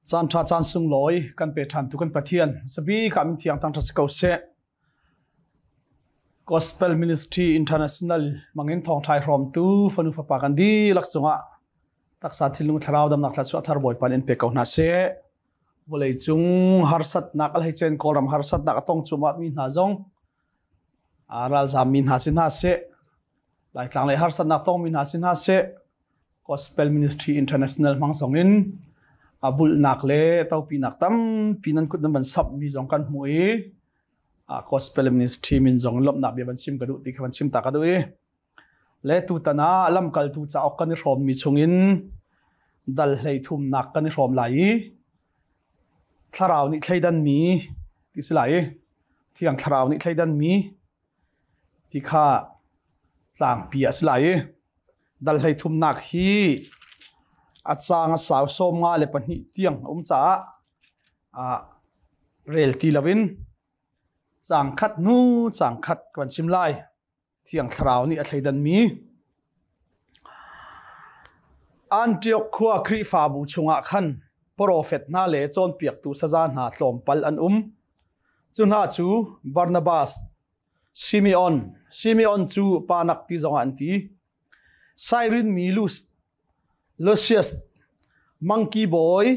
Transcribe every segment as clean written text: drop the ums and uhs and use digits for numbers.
Caan ṭha caan sunglawi kan pe ṭhan tu kan Pathian sabi ka min thiang tang ṭha si ko seh. Gospel Ministry International mangin thawngṭhai hrawmtu fanu fapa kan dihlak cungah taksa thinlung thlarau damnak thluachuah thar Bawipa in pe ko hna seh. Vawlei cung harsatnak a hleicen Kawlram harsatnak a tong cuahmah mi hna zong ralzam mi hna si hna seh. Laitlang lei harsatnak tong mi hna si hna seh. Gospel Ministry International hmang zong in a bulhnak le topinak tampi nan kut nan van sap mi zong kan hmu i Gospel Ministry min zong lawmhnak bia van chim ka duh ti kha van chim ta ka duh i le tutan ah lamkaltu cauk kan i hrawm mi chungin dal hlei thumnak kan i hrawm lai i thlarau nih thleidan mi ti si lai i thiang thlarau nih thleidan mi ti kha tlangpi a si lai i dal hlei thumnak hi a caang a sau 52 tiang a um caah rel ti loin caang khat hnu caang khat kan chim lai. Thiang Thlarau nih a thleidanmi Antioch khua Khrihfabu chungah khan profet hna le cawnpiaktu saza hna tlawmpal an um. Cu hna cu Barnabas, Simeon, Simeon cu Panak ti zongah an ti, Sairin mi Lucius, Mangki bawi,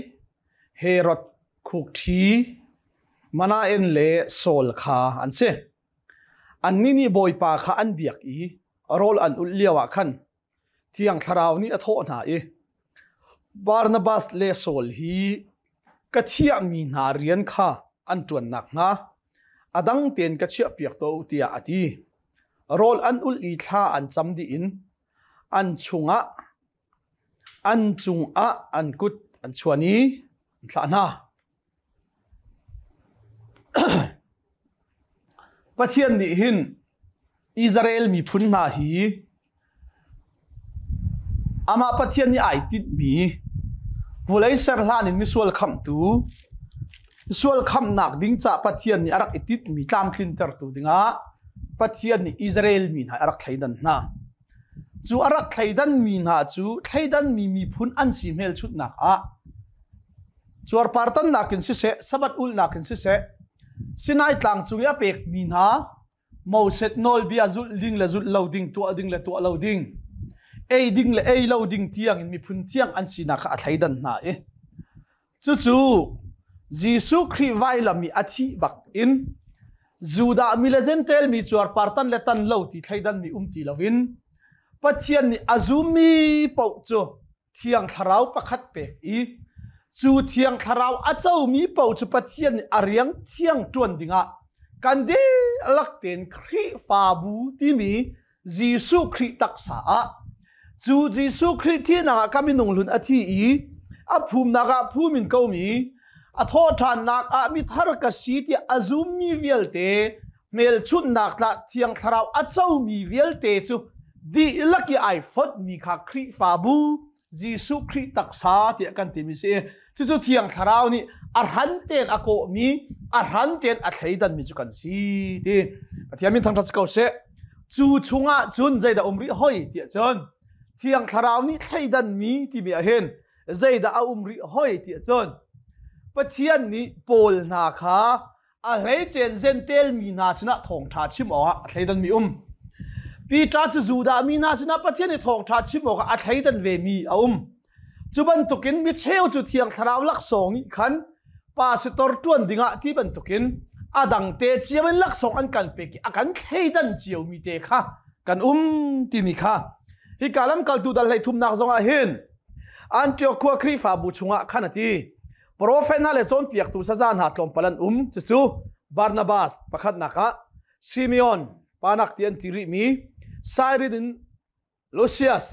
Herod khukṭhi, Manaen le Saul kha an si. Annih nih Bawipa kha an biak i rawl an ulh lioah khan Thiang Thlarau nih a thawh hna i, Barnabas le Saul hi ka thiahmi hna rian kha an ṭuan nakhnga a dang tein ka chiahpiak tuah u tiah a ti. Rawl an ulh i thla an cam dih in an chungah an cungah an kut an chuan i an thlah hna. Pathian nih hin Israel miphun hna hi amah Pathian nih ai tinhmi vulei ser hlan in misual khamhtu sual khamhnak ding ca Pathian nih a rak i tinhmi tlamtlintertu dingah Pathian nih Israel mi hna a rak thleidan hna. Cu a rak thleidanmi hna cu thleidanmi miphun an si hmelchunhnak ah cuarpartannak in siseh, Sabbath ulhnak in siseh, Sinai tlang cung i a pekmi hna Moses nawlbia zulh ding le zulh lo ding, tuah ding le tuah lo ding, ei ding le ei lo ding tiang in miphun thiang an sinak kha a thleidan hna i cucu Jesuh Khrih vailam i a thih bak in Judah mi le Jentail mi cuarpartan le tan lo ti thleidan mi um ti loin Pathian nih a zummi paoh cu Thiang Thlarau pakhat pek i cu Thiang Thlarau a comi paoh cu Pathian nih a riang thiang ṭuan dingah kan dihlak tein Khrihfabu timi Jesuh Khrih taksa ah cu Jesuh Khrih thihnak ah ka minung hlun a thi i a phumnak ah phum in komi a thawhṭhannak ah mithar ka si tiah a zummi vialte hmelchunhnak tlah Thiang Thlarau a comi vialte cu dihlak i ai fonhmi kha Khrihfabu Jesuh Khrih taksa tiah kan timi si. Cucu Thiang Thlarau nih a hran tein a kawhmi, a hran tein a thleidanmi cu kan si ti. Pathian min thangṭhat si ko seh. Cu chungah cun zeidah um rih hoi tiah cun Thiang Thlarau nih thleidanmi timi ah hin zeidah a um rih hoi tiah cun Pathian nih Paul hna kha a hleicen Jentail mi hna sinah thawngṭha chim awkah a thleidanmi um. Peter cu Judah mi hna sinah Pathian i thawngṭha chim awkah a thleidan vemi a um. Cu bantukin mi cheu cu Thiang Thlarau laksawng nih khan pastor ṭuan dingah ti bantukin a dang te cio in laksawng an kan pek i a kan thleidan ciomi te kha kan um timi kha hika lamkaltu dal hlei thumnak zongah hin Antioch khua Khrihfabu chungah khan a ti. Profet hna le cawnpiaktu saza hna tlawmpal an um. Cucu Barnabas pakhatnak ah Simeon panak ti an ti rihmi Sairin in Lucius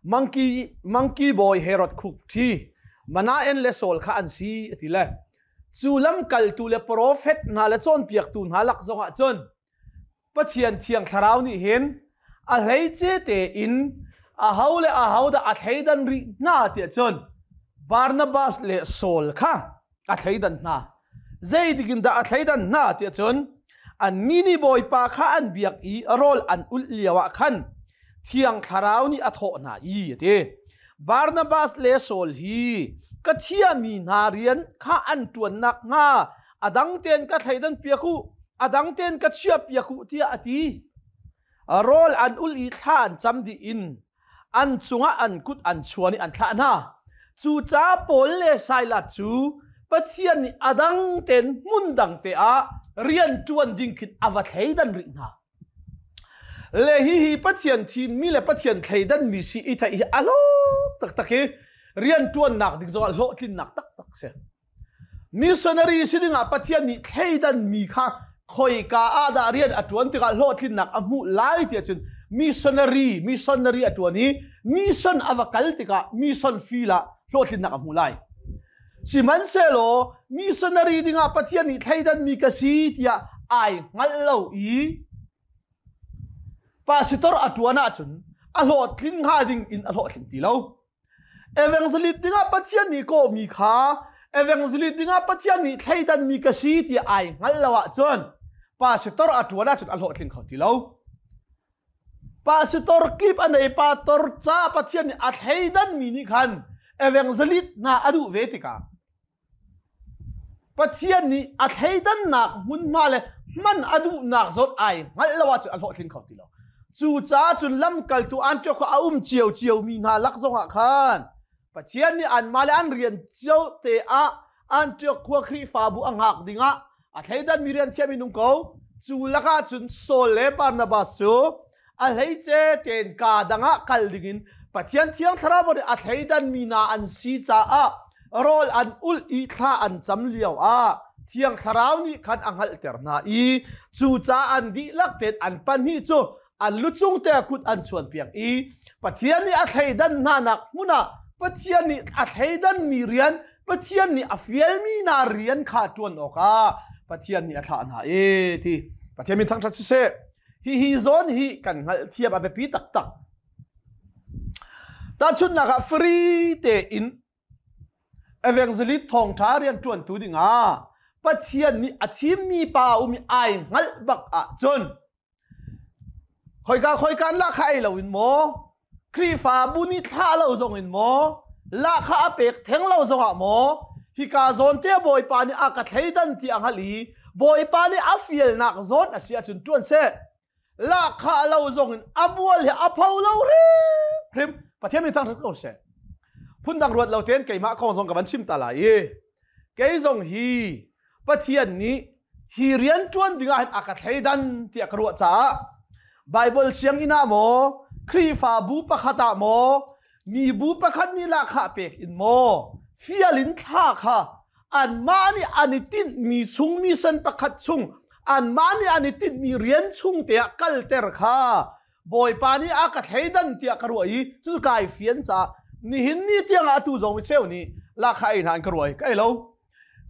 Mangki bawi Herod khuk ṭhi Manaen le Saul kha an si a ti le cu lamkaltu le profet hna le cawnpiaktu hna lak zongah cun Pathian Thiang Thlarau nih hin a hleice tein aho le aho dah a thleidan rih hna tiah cun Barnabas le Saul kha a thleidan hna. Zeitik in dah a thleidan hna tiah cun annih nih Bawipa kha an biak i rawl an ulh lioah khan Thiang Thlarau nih a thawh hna i a ti. Barnabas le Saul hi Ka thiami hna rian kha an ṭuan nakhnga a dang tein ka thleidan piak u, a dang tein ka chiah piak u, tiah a ti. Rawl an ul i thla an cam dih in an cungah an kut an chuan i an thlah hna. Cucaah Paul le Silas cu Pathian nih a dang tein hmun dang te ah rian ṭuan ding khin a va thleidan rih hna. Le hihi Pathian thimmi le Pathian thleidanmi si i theih hi a hlawk taktak i rianṭuannak ding zongah hlawhtlinnak taktak si. Missionary si dingah Pathian nih thleidanmi kha khoika ah dah rian a ṭuan tikah hlawhtlinnak a hmuh lai ti ahcun missionary missionary a ṭuan i mission a va kal tikah mission field ah hlawhtlinnak a hmuh lai. Sihmanhsehlaw missionary dingah Pathian nih thleidanmi ka si tiah ai hngalh lo i pastor a ṭuan ahcun a hlawhtlin hnga ding in a hlawhtling ti lo. Evangelist dingah Pathian nih kawhmi kha evangelist dingah Pathian nih thleidanmi ka si ti ai hngalh lo ahcun pastor a ṭuan ahcun a hlawhtling kho ti lo. Pastor kip a nei pastor ca Pathian nih a thleidanmi nih khan evangelist hna a duh ve tikah Pathian nih a thleidannak hmunhma le hman a duhnak zawn ai hngalh lo ahcun a hlawhtling kho ti lo. Cucaah cun lamkaltu Antioch a um ciocio mi hna lak zongah khan Pathian nih anmah le an rian cio te ah Antioch khua Khrihfabu a hngak dingah a thleidan mi rian thiam in um ko. Cu lakah cun Saul le Barnabas cu a hleice tein kaa dang ah kal dingin Pathian Thiang Thlarau nih a thleidanmi hna an si caah rawl an ulh i thla an cam lio ah Thiang Thlarau nih khan a hngalhter hna i cucaah an dihlak tein an pahnih cu an lucung te kut an chuanpiak i Pathian nih a thleidan hna nak hmun ah Pathian nih a thleidanmi rian Pathian nih a fialmi hna rian kha ṭuan awkah Pathian nih a thlah hna e ti Pathian min thangṭhat siseh. Hihi zawn hi kan hngalhthiam a biapi taktak. Tahchunhnak ah free tein evangelist thawngṭha rian ṭuantu dingah Pathian nih a thimmi pa um i ai hngalh bak ahcun khoika khoika in lahkhah ei loin maw Khrihfabu nih thlah lo zong in maw lahkhah a pek theng lo zongah maw hika zawn te Bawipa nih a ka thleidan ti a hngalh i Bawipa nih a fialnak zawn a si ahcun ṭuan seh lahkhah lo zong in a mual hi a pho lo hrimhrim Pathian min thangṭhat ko seh phundang ruat lo tein keimah kong zong ka van chim ta lai i kei zong hi Pathian nih hi rian ṭuan dingah hin a ka thleidan tiah ka ruah caah Baibal sianginn ah maw Khrihfabu pakhat ah maw mibu pakhat nih lahkhah pek in maw fial in thla kha anmah nih an i tinhmi chung mission pakhat chung anmah nih an i tinhmi rian chung te ah kalter kha Bawipa nih a ka thleidan tiah ka ruah i cu kai fian caah nihin ni tiang ah atu zong mi cheu nih lahkhah ei hna an ka ruai ka ei lo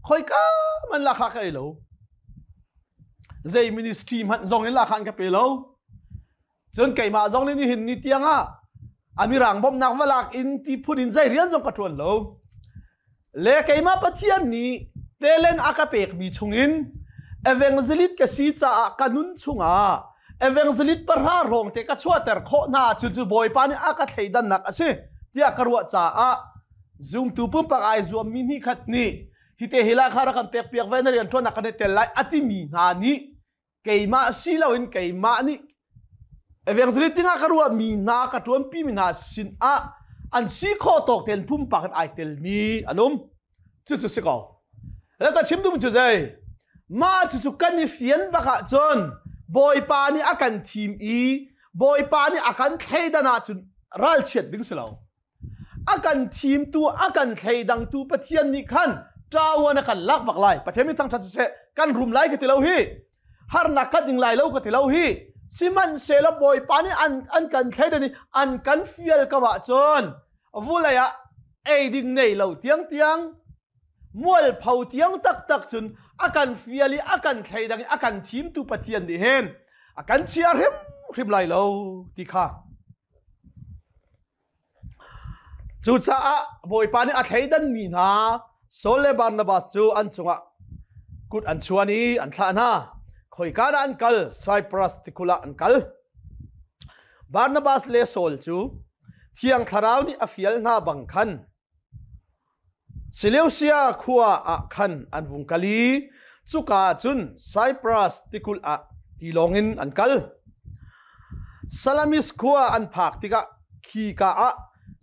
khoika man lahkhah ka ei lo zei ministry hmanh zong in lahkhah an ka pe lo cun keimah zong nih nihin ni tiang ah amirang bawmhnak va lak in ti phun in zei rian zong ka ṭuan lo le keimah Pathian nih talent a ka pekmi chungin evangelist ka si caah ka nun chungah evangelist pahra hrawng te ka chuahter khawh hna cu cu Bawipa nih a ka thleidannak a si tiah ka ruah caah Zumtu pumpak ai zuammi hnih khat nih hite hi kha rak kan pek piak ve na rian ṭuannak kan i tel lai a timi hna nih keimah si loin keimah nih evangelist dingah ka ruahmi hna ka ṭuanpimi hna sin ah an si khawh tawk tein pumpak in ai telmi an um cucu si ko le ka chim duhmi cu zei mah cucu kan i fian bak ahcun Bawipa nih a kan thim i Bawipa nih a kan thleidan ahcun ralchiat ding si lo A kan thimtu, a kan thleidangtu Pathian nih khan ṭawan a kan lak bak lai. Pathian min thangṭhat siseh, kan rum lai ka ti lo hi. Harnak kan ing lai lo ka ti lo hi. Sihmanhsehlaw Bawipa nih an, an kan thleidan i an kan fial ko ahcun vulei ah ei ding nei lo tiangtiang mualpho tiang taktak cun a kan fial i a kan thleidang i a kan thimtu Pathian nih hin a kan chia hrimhrim lai lo ti kha Cucaah Bawipa nih a thleidanmi hna Saul le Barnabas cu an cungah kut an chuan i an thlah hna. Khoika dah an kal? Saipras tikulh ah an kal. Barnabas le Saul cu Thiang Thlarau nih a fial hna bang khan. Seleusia khua ah khan an vung kal i cuka ah cun Saipras tikulh ah tilawng in an kal. Salamis khua an phak tikah khika ah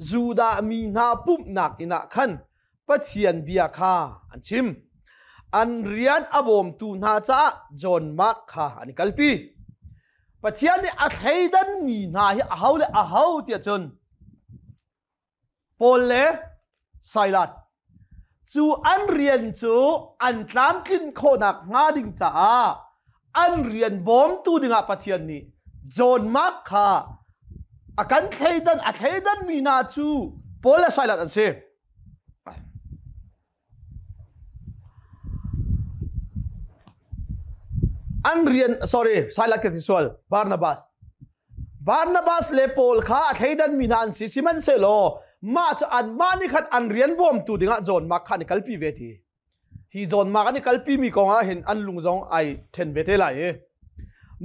Judah mi hna pumhnak inn ah khan Pathian bia kha an chim. An rian a bawmtu hna caah John Mark kha an i kalpi. Pathian nih a thleidanmi hna hi aho le aho tiah cun Paul le Silas cu an rian cu an tlamtlin khawhnak hnga ding caah an rian bawmtu dingah Pathian nih John Mark kha a kan thleidan a thleidan mi hna cu Paul le Silas an si. An rian sorry Silas ka ti sual Barnabas Barnabas le Paul kha a thleidan mi hna an si sihmanhsehlaw mah cu anmah nih khan an rian bawmtu dingah John Mark kha an i kalpi ve ti hi John Mark an i kalpi mi kong ah hin an lung zong ai then ve te lai i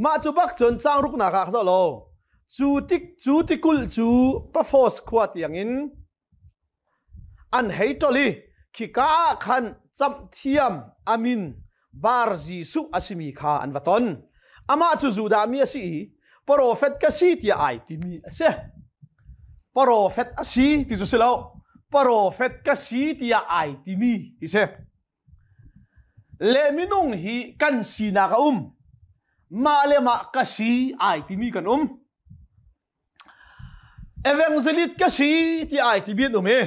mah cu bak cun cang ruknak ah zoh lo cu tik cu tikulh cu Paphos khua tiangin An hei ṭol i khika ah khan camhthiam a min Bar Jesuh a simi kha an va ton. Amah cu Judah mi a si i profet ka si tiah ai timi a si. Profet a si ti cu si lo, profet ka si tiah ai timi ti si. Le minung hi kan sinak a um. Mah le mah ka si ai timi kan um. Evangelist ka si ti ai ti mi an um i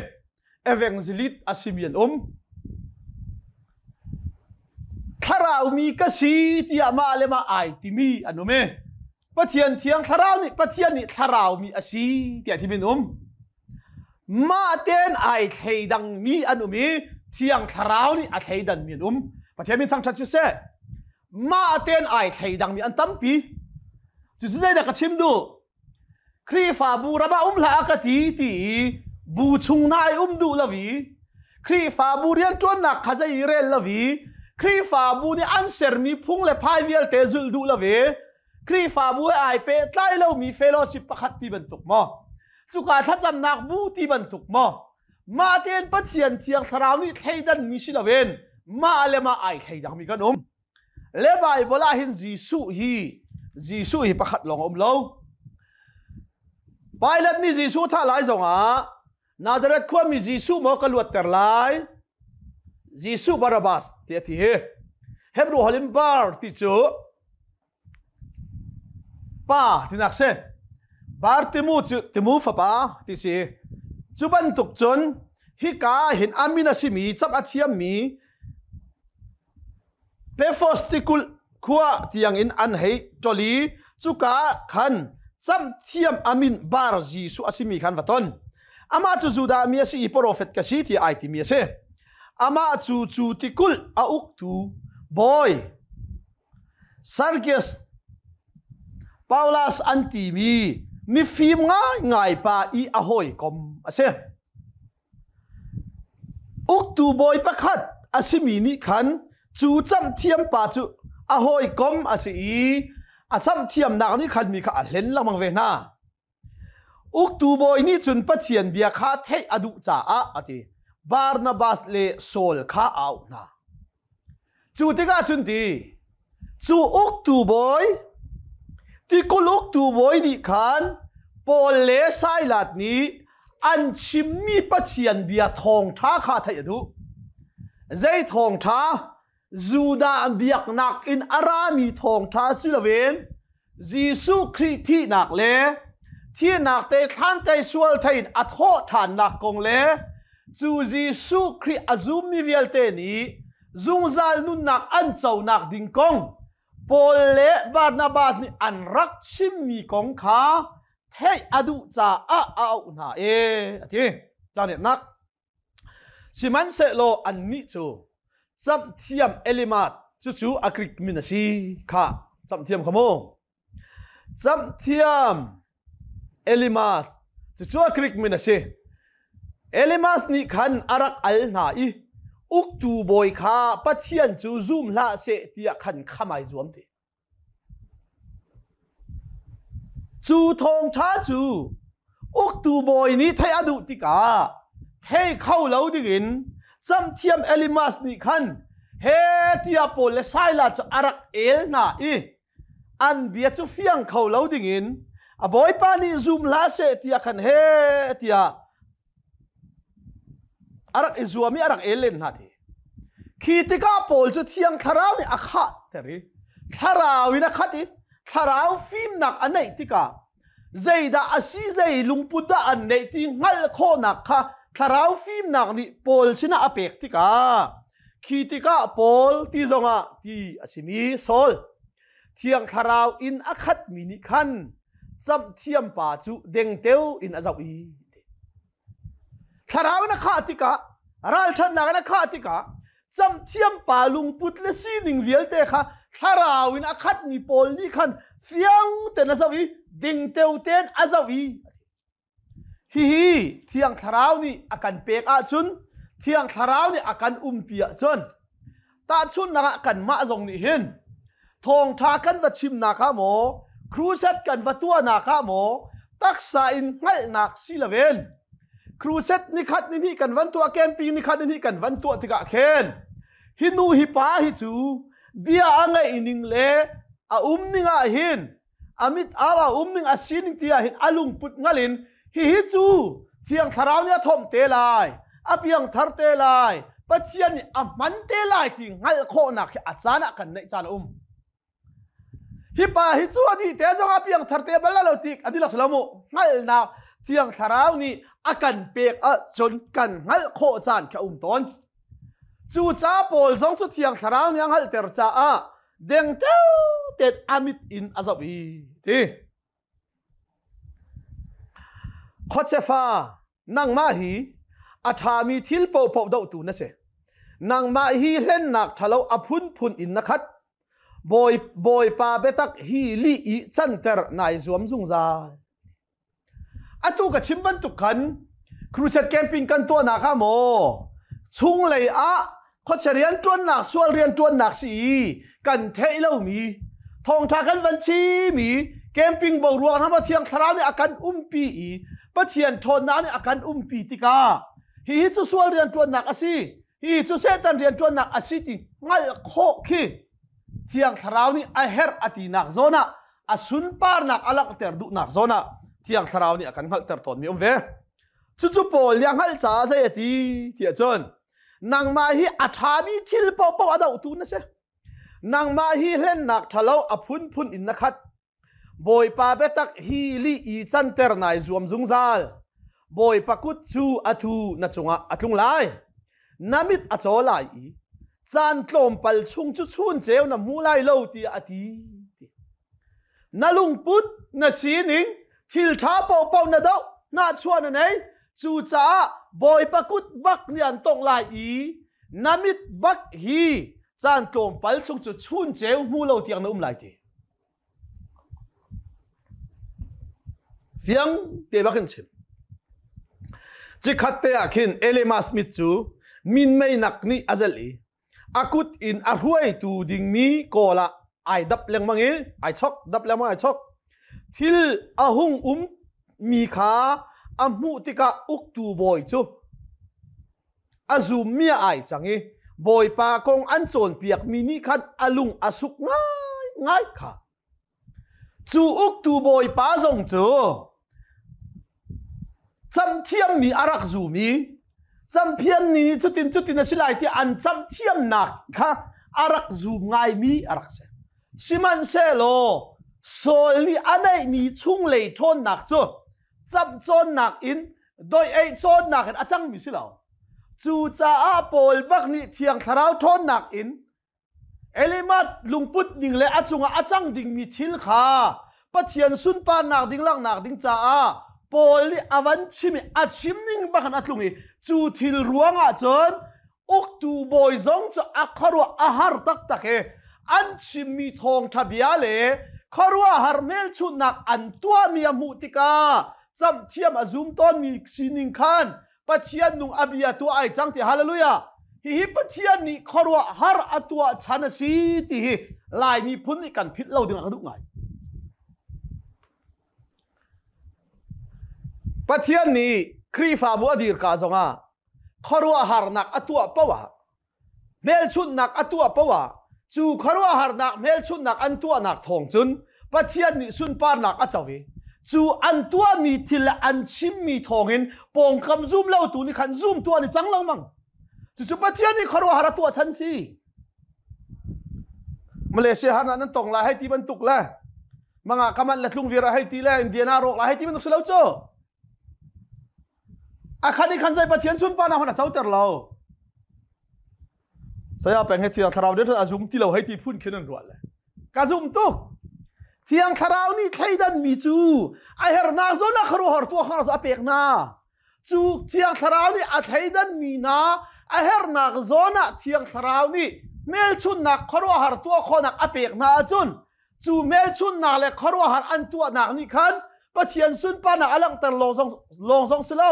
evangelist a simi an um. Thlarau mi ka si tiah mah le mah ai timi an um i Pathian thiang thlarau nih Pathian nih thlarau mi a si tiah timi an um. Mah tein ai thleidang mi an um i thiang thlarau nih a thleidan mi an um. Pathian min thangṭhat siseh. Mah tein ai thleidang mi an tampi. Cucu zeidah ka chim duh? Khrihfabu ram ah um hlah ka ti ti i bu chung na ai um duh lo i Khrihfabu rianṭuannak kha zei i rel lo i Khrihfabu nih an sermi phung le phai vialte zulh duh lo i Khrihfabu he ai pehtlai lomi fellowship pakhat ti bantuk maw? Cuka thlacamnak bu ti bantuk maw? Mah tein Pathian Thiang Thlarau nih thleidanmi si loin mah le mah ai thleidangmi kan um. Le Bible ah hin Jesuh hi Jesuh hi pakhat lawng a um lo. Pilate nih Jesuh thah lai zongah Nazareth khuami Jesuh maw ka luatter lai? Jesuh Barabbas ti a ti hi. Hebrew holh in bar ti cu pa tinak si. Bartimu cu Timu fapa ti si. Cu bantuk cun hika ah hin amin a simi cap a thiammi Paphos tikulh khua tiangin an hei ṭol i cuka ah khan camhthiam a min Bar Jesuh a simi kha an va ton. Amah cu Judah mi a si i profet ka si tiah ai timi a si. Amah cu cu tikulh a uktu bawi Sergius Paulus an timi mifim ngaingai pa i a hawikom a si. Uktu bawi pakhat a simi nih khan cu camhthiam pa cu a hawikom a si i a camhthiamnak nih khan mi kha a hlen lengmang ve hna. Uktu bawi nih cun Pathian bia kha theih a duh caah a ti. Barnabas le Saul kha a auh hna. Cu tikah cun ti, cu uktu bawi, tikulh uktu bawi nih khan Paul le Silas nih an chimmi Pathian bia thawngṭha kha theih a duh. Zei thawngṭha? Judah biaknak in a rami thawngṭha si loin Jesuh Khrih thihnak le thihnak te thlan tei sual thein a thawh ṭhannak kong le cu Jesuh Khrih a zummi vialte nih zungzal nunnak an conak ding kong Paul le Barnabas nih an rak chimmi kong kha theih a duh caah a auh hna e a ti. Caanetnak Sihmanhsehlaw annih cu camhthiam Elimat cucu a Greek min a si kha camhthiam kha mu. Camhthiam Elimas cucu a Greek min a si. Elimas nih khan a rak al hna i uktu bawi kha Pathian cu zum hlah seh tiah khan kham ai zuam ti. Cu thawngṭha cu uktu bawi nih theih a duh tikah thei kho lo dingin Camhthiam Elimas nih khan he tiah Paul le Silas cu a rak el hna i an bia cu fiang kho lo dingin a bawipa nih zum hlah seh tiah khan he tiah a rak i zuam i a rak el len hna ti. Khi tikah Paul cu Thiang Thlarau nih a khah ter i thlarau in a khat i thlarau fimnak a neih tikah zeidah a si zei lungput dah an neih ti hngalh khawhnak kha thlarau fimnak nih Paul sinah a pek tikah khi tikah Paul ti zongah ti a simi Saul Thiang Thlarau in a khatmi nih khan camhthiam pa cu dengteo in a zoh i Thlarau in a khah tikah ralṭhatnak in a khah tikah camthiam pa lungput le sining vialte kha thlarau in a khatmi pawl nih khan fiang ten a zoh i dingteo ten a zoh i hihi Thiang Thlarau nih a kan pek ahcun Thiang Thlarau nih a kan umpi ahcun tahchunhnak ah kanmah zong nih hin thawngṭha kan va chimnak ah maw crusade kan va tuahnak ah maw taksa in hngalhnak si loin crusade nikhat ni hnih kan van tuah camping nikhat ni hnih kan van tuah tikah khin hi nu hi pa hi cu bia a ngeih ning le a um ning ah hin a mit au a um ning a sining ti ah hin a lungput ngal in hihi cu Thiang Thlarau nih a thomh te lai a piangthar te lai Pathian nih a hman te lai ti hngalh khawhnak hi a caan ah kan neih caan a um hi pa hi cu a dih te zong a piangthar te bal lo ti a dilak lo mu hngalhnak Thiang Thlarau nih a kan pek ahcun kan hngalh khawh caan khi a um tawn cu ca pawl zong cu Thiang Thlarau nih a hngalhter caah dengteo ten amit in a zoh i ti khuachefa nangmah hi a ṭhami thil pohpoh dohtu na si nangmah hi hlennak ṭhalo a phunphun in na khat bawi bawipa biatak hi lih i canter nai zuam zungzal Atu ka chim bantuk khan crusade camping kan tuahnak ah maw chunglei ah khuachia rianṭuannak sual rianṭuannak si i kan theih lomi thawngṭha kan van chim i camping boruak hna maw Thiang Thlarau nih a kan umpi i Pathian ṭhawnnak nih a kan umpi tikah hihi cu sual rianṭuannak a si hihi cu Satan rianṭuannak a si ti hngalh khawh khi Thiang Thlarau nih a herh a tinak zawn ah a sunparnak a langhter duhnak zawn ah Thiang Thlarau nih a kan hngalhter tawnmi um ve. Cucu Paul nih a hngalh caah zei a ti tiah cun nangmah hi a ṭhami thil paohpaoh a dohtu na si. Nangmah hi hlennak ṭhalo a phunphun in na khat. Bawipa biatak hi lih i canter nai zuam zungzal. Bawipa kut cu a thu na cungah a tlung lai. Na mit a caw lai i caan tlawmpal chung cu chun ceu na hmu lai lo tiah a ti. Na lungput, na sining, thil ṭha paohpaoh na doh, hnahchuah na nei. Cucaah Bawipa kut bak nih an tongh lai i na mit bak hi caan tlawmpal chung cu chun ceu hmu lo tiang na um lai ti. Fiang te bak in chim. Cikhat te ah khin Elimas mit cu minmeinak nih a zelh i a kut in a hruaitu dingmi kawl ah ai dap lengmang i ai chok dap lengmang ai chok thil a hung um mi kha a hmuh tikah uktu bawi cu a zummi ah ai cang i Bawipa kong an cawnpiakmi nih khan a lung a suk ngaingai kha cu uktu bawipa zong cu camthiammi a rak zum i campian ni cutin cutin a si lai tiah an camthiamnak kha a rak zum ngaimi a rak si sihmanhsehlaw Saul nih a neihmi chunglei ṭhawnnak cu camcawnnak in doi ei cawnnak in a cangmi si lo cucaah Paul bak nih Thiang Thlarau ṭhawnnak in Elimat lungput ning le a cungah a cang dingmi thil kha Pathian sunparnak ding langhnak ding caah Paul nih a van chim i a chim ning bak in a tlung i cu thil ruangah cun uktu bawi zong cu a khuaruah a har taktak i an chimmi thawngṭha bia le khuaruahhar hmelchunhnak an tuahmi a hmuh tikah camhthiam a zum tawnmi sining khan Pathian nung a bia tuah ai cang ti hallelujah hihi Pathian nih khuaruahhar a tuah chan a si ti hi Lai miphun nih kan philh lo ding ah ka duh ngai Pathian nih Khrihfabu a dir ka zongah. khuaruahharnak a tuah paoh ah hmelchunhnak a tuah paoh ah cu khuaruahharnak hmelchunhnak an tuahnak thawng cun Pathian nih sunparnak a co i cu an tuahmi thil le an chimmi thawngin pawngkam zum lotu nih khan zumtu an i cang lengmang. Cucu Pathian nih khuaruahhar a tuah chan si. Malaysia harnak nan tong lai hei ti bantuk le manga kaman le tlung vir hei ti le Indiana rawk lai hei ti bantuk si lo cu. A khan i khan zei Pathian sunparnak hmanh a coter lo. Saya peng he Thiang Thlarau nih a zum ti lo hei ti phun khin an ruah le. Ka zum tuk. Thiang Thlarau nih thleidan mi cu a hernak zawn ah khuaruahhar tuah kha a pek hna. Cu Thiang Thlarau nih a thleidan mi hna a hernak zawn ah Thiang Thlarau nih hmelchunhnak khuaruahhar tuah khawhnak a pek hna ahcun cu hmelchunhnak le khuaruahhar an tuahnak nih khan Pathian sunparnak a langhter lawng zong si lo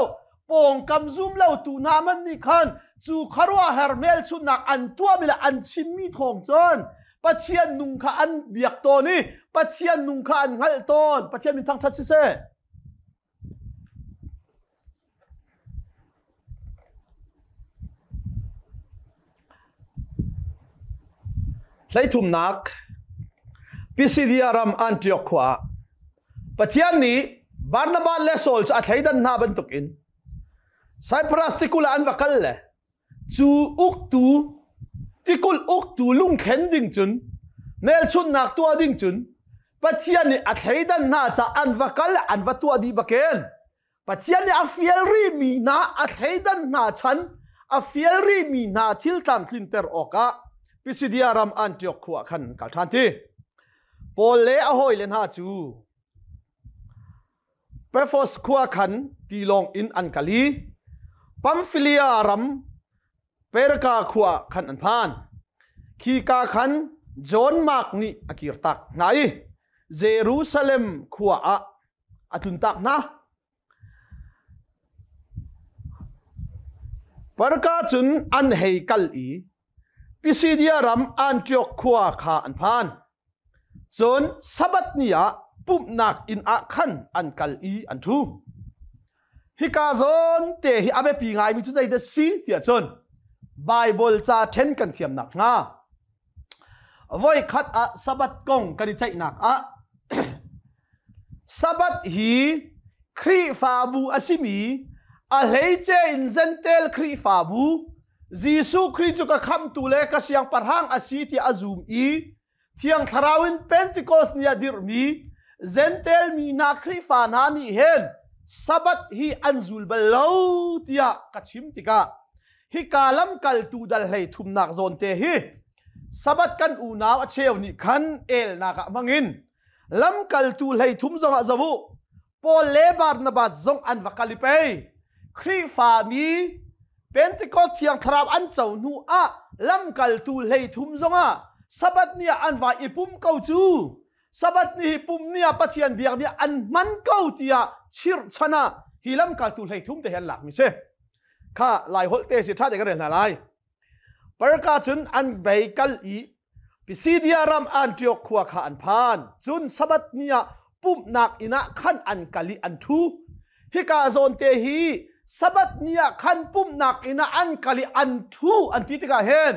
pawngkam zum lo tu hna man nih khan cu khuaruahhar hmelchunhnak an tuahmi le an chimmi thawng cun Pathian nung kha an biak tawn i Pathian nung kha an hngalh tawn. Pathian min thangṭhat siseh. Hleithumnak Pisidia ram Antioch khua ah Pathian nih Barnabas le Saul cu a thleidan hna bantukin Cyprus tikulh ah an va kal le cu uktu tikulh uktu lungthlen ding cun hmelchunhnak tuah ding cun Pathian nih a thleidan hna caah an va kal an va tuah dih bakin Pathian nih a fial rihmi hna a thleidan hna chan a fial rihmi hna thil tlamtlinter awkah Pisidia ram Antioch khua khan kal ṭhan ti. Paul le a hawile hna cu Paphos khua khan tilawng in an kal i Pamphylia ram Perga khua khan an phan. Khika khan John Mark nih a kirtak hna i Jerusalem khua ah a tluntak hna. Perga cun an hei kal i Pisidia ram Antioch khua kha an phan. Cun Sabbath ni ah pumhnak inn ah khan an kal i an ṭhu. Hika zawn te hi a biapi ngaimi cu zeidah si tiah cun Baibal ca ṭhen kan thiamnak hnga voikhat ah Sabbath kong kan i ceihnak ah Sabbath hi Khrihfabu a simi a hleice in Jentail Khrihfabu Jesuh Khrih cu ka khamtu le ka siangpahrang a si tiah a zum i Thiang Thlarau in Pentecost ni ah dirhmi Jentail mi hna Khrihfa hna nih hin Sabbath hi an zul bal lo tiah ka chim tikah hika lamkaltu dal hlei thumnak zawn te hi Sabbath kan unau a cheu nih khan elnak ah hmangin lamkaltu hlei thum zongah zoh u Paul le Barnabas zong an va kal i pei Khrihfami Pentecost thiang thlarau an co hnu ah lamkaltu hlei thum zongah Sabbath ni ah an vai i pum ko cu Sabbath ni hi pum ni ah Pathian biak ni ah an hman ko tiah chirhchan ah hi lamkaltu hlei thum te hi an lakmi si kha lai holh te si ṭha te kan rel hna lai Perka cun an bei kal i Pisidia ram Antioch khua kha an phan. Cun Sabbath ni ah pumhnak inn ah khan an kal i an ṭhu. Hika zawn te hi Sabbath ni ah khan pumhnak inn ah an kal i an ṭhu an ti tikah hin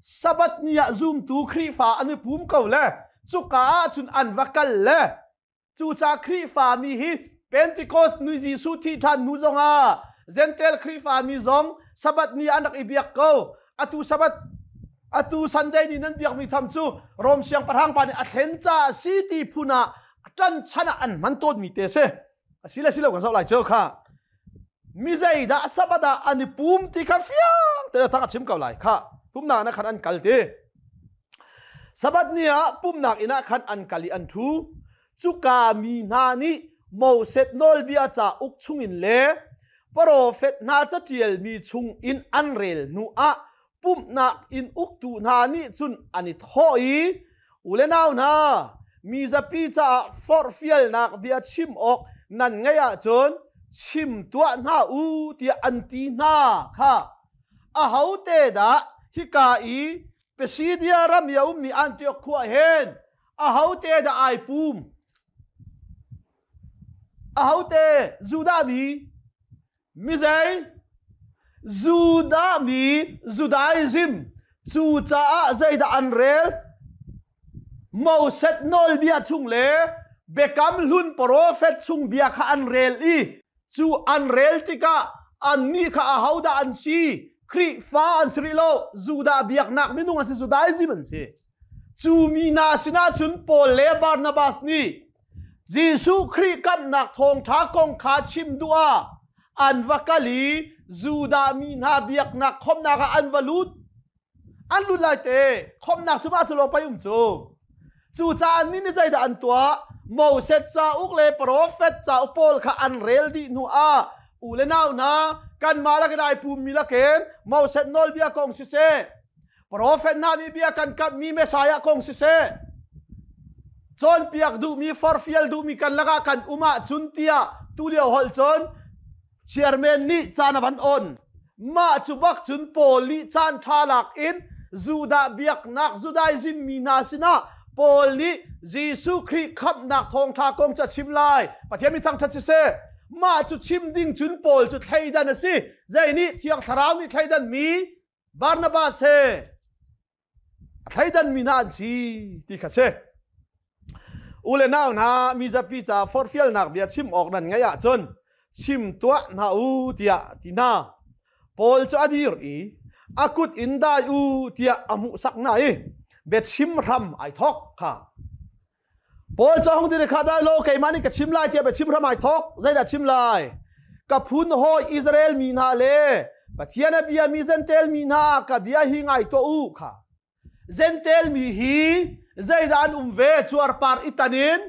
Sabbath ni ah zumtu Khrihfa an i pum ko le cuka ah cun an va kal le Cucaah Khrihfami hi Pentecost ni Jesuh thih ṭhan hnu zongah Gentile Khrihfami zong Sabbath ni an rak i biak ko. Atu Sabbath atu Sunday ni nan biakmi tham cu Rom siangpahrang pa nih a thlen caah si ti phun ah ṭan chan ah an hman tawnmi te a si. A si le si lo kan zoh lai cu kha. Mi zeidah Sabbath ah an i pum ti kha fiang tein a chim ko lai. Kha pumnak na khan an kal ti. Sabbath ni ah pumhnak inn ah khan an kal i an ṭhu. Cuka mi hna nih Moses nawlbia cauk chungin le profet hna caṭialmi chungin an rel hnuah pumhnak inn uktu hna nih cun an i thawh i, U le nau hna, mi zapi caah forhfialnak bia chim awk nan ngeih ahcun chim tuah hna u tiah an ti hna kha. Ahote dah hika i Pisidia ram i a ummi Antioch khua hin ahote dah ai pum? Ahote Judah mi? Mizei? Judah mi Judaism cu caah zeidah an rel? Moses nawlbia chung le Biakam Hlun profet chung bia kha an rel i cu an rel tikah annih kha ahodah an si? Khrihfa an si rih lo, Judah biaknak minung an si, Judaism an si. Cu mi hna sinah cun Paul le Barnabas nih Jesuh Khrih kamhnak thawngṭha kong kha chim duh ah an va kal i Judah mi hna biaknak khawmhnak ah an va lut. An lut lai te, khawmhnak cu mah cu lawng pei um cu. Cucaah annih nih zeidah an tuah? Moses cauk le profet cauk pawl kha an rel dih hnu ah u le nau hna kanmah lakin ai pummi lakin Moses nawlbia kong siseh, Profet hna nih bia kan kamhmi Messiah kong siseh, cawnpiak duhmi, forfial duhmi kan lakah kan um ahcun tiah tulio holh cun chairman nih caan a van on. Mah cu bak cun Paul nih caan ṭha lak in Judah biaknak Judaism mi hna sinah Paul nih Jesuh Khrih khamhnak thawngṭha kong cu a chim lai. Pathian mi thangṭhat siseh. Mah cu chim ding cun Paul cu thleidan a si. Zei nih Thiang Thlarau nih thleidan mi Barnabas he a thleidanmi hna an si ti kha si. U le nau hna mizapi ca forhfialnak bia chim awk nan ngeih ahcun chim tuah hna u tiah ti hna. Paul cu a dir i a kut in dai u tiah a hmuhsak hna i biachim hram ai thawk kha. Paul cu hung dir kha dai law keimah nih ka chim lai tiah biachim hram ai thawk. Zeidah chim lai? Ka phun hawi Israel mi hna le Pathian a bia mi Jentail mi hna ka bia hi ngai tuah u kha. Jentail mi hi zeidah an um ve cuarpar i tan in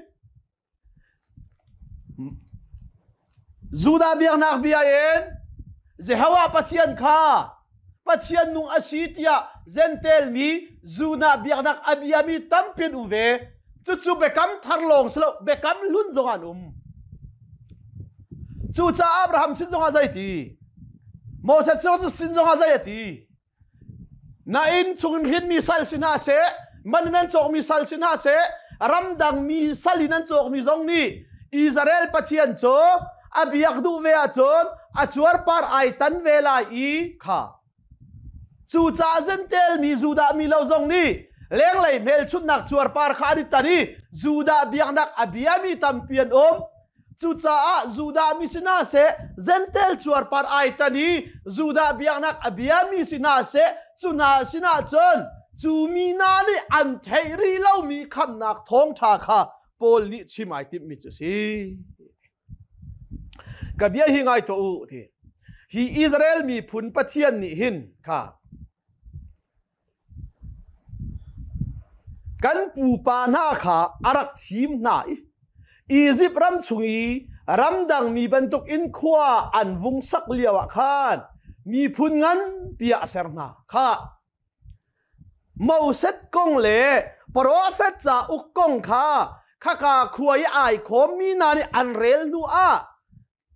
Judah biaknak bia in Jehovah Pathian kha Pathian nung a si tiah Jentail mi Judah biaknak a biami tampi an um ve. Cucu biakam thar lawng si lo, biakam hlun zong an um. Cucaah Abraham sin zongah zei ti? Moses sin zongah zei a ti? Na inn chungin hrinmi sal si hna seh, man in an cawkmi sal si hna seh, ramdang mi sal in an cawkmi zong nih Israel Pathian cu a biak duh ve ahcun a cuarpar ai tan ve lai i kha. Cucaah Jentail mi Judah mi lo zong nih lenglei hmelchunhnak cuarpar kha an i tan i Judah biaknak a biami tampi an um. Cucaah Judah mi si hna seh, Jentail cuarpar ai tan i Judah biaknak a biami si hna seh, cu hna sinah cun cu mi hna nih an theih rih lomi khamhnak thawngṭha kha Paul nih chim ai timhmi cu a si. Ka bia hi ngai tuah u ti. Hi Israel miphun Pathian nih hin kha Kan pupa hna kha a rak thim hna i Izipt ram chung i ramdangmi bantukin khua an vung sak lioah khan miphun nganpi ah a ser hna. Khah! Moses kong le profet cauk kong kha khaka khua i ai khawmmi hna nih an rel hnuah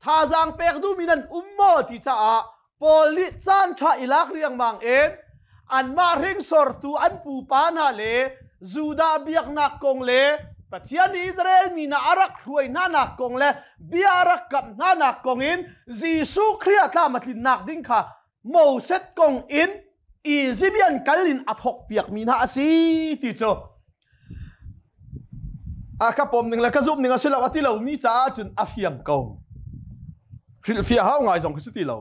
Thazaang pek duhmi nan um maw ti caah Paul nih caan ṭha i lak riangmang in anmah hringsortu an pupa hna le Judah biaknak kong le Pathian nih Israel mi hna a rak hruai hnanak kong le bia a rak kamh hnanak kong in Jesuh Khrih ah tlam a tlinnak ding kha Moses kong in Izibian kal in a thawk piakmi hna a si ti cu a ka pom ning le ka zumh ning a si lo a ti lomi caah cun a fiang ko. Hrilhfiah hau ngai zong khi si ti lo.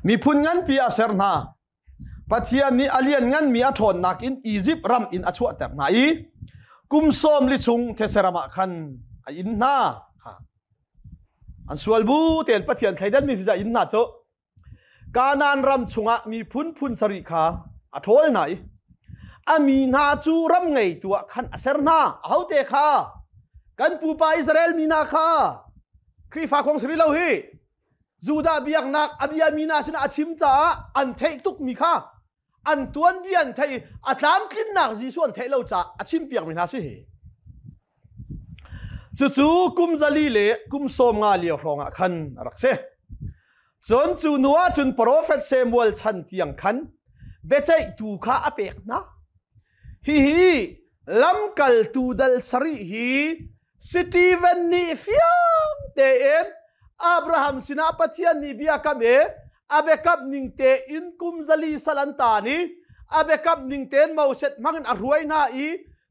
Miphun nganpi a ser hna. Pathian nih a liannganmi a ṭhawnnak in Izipt ram in a chuahter hna i kum sawm li chung these ram ah khan a inn hna. An sual bu tein Pathian thleidanmi si inn hna cu Kanaan ram chungah miphun phun sarih kha a ṭhawl hna i a mi hna cu ram ngeitu ah khan a ser hna. Ahote kha? Kan pupa Israel mi hna kha. Khrihfa kong si rih lo hi. Judah biaknak a biami hna sinah a chim caah an theih tukmi kha an tuanbia an theih i a tlamtlinnak Jesuh an theih lo caah a chimpiakmi hna si hi. Cucu kum zali le kum 50 lio hrawng ah khan a rak si. Cun cu hnu ah cun profet Samuel chan tiang khan biaceihtu kha a pek hna. Hihi lamkaltu dal sarih hi Stephen nih fiang tein Abraham sinah Pathian nih bia kam e a biakam ning tein kum zali sal an taan i a biakam ning tein Moses hmangin a hruai hna i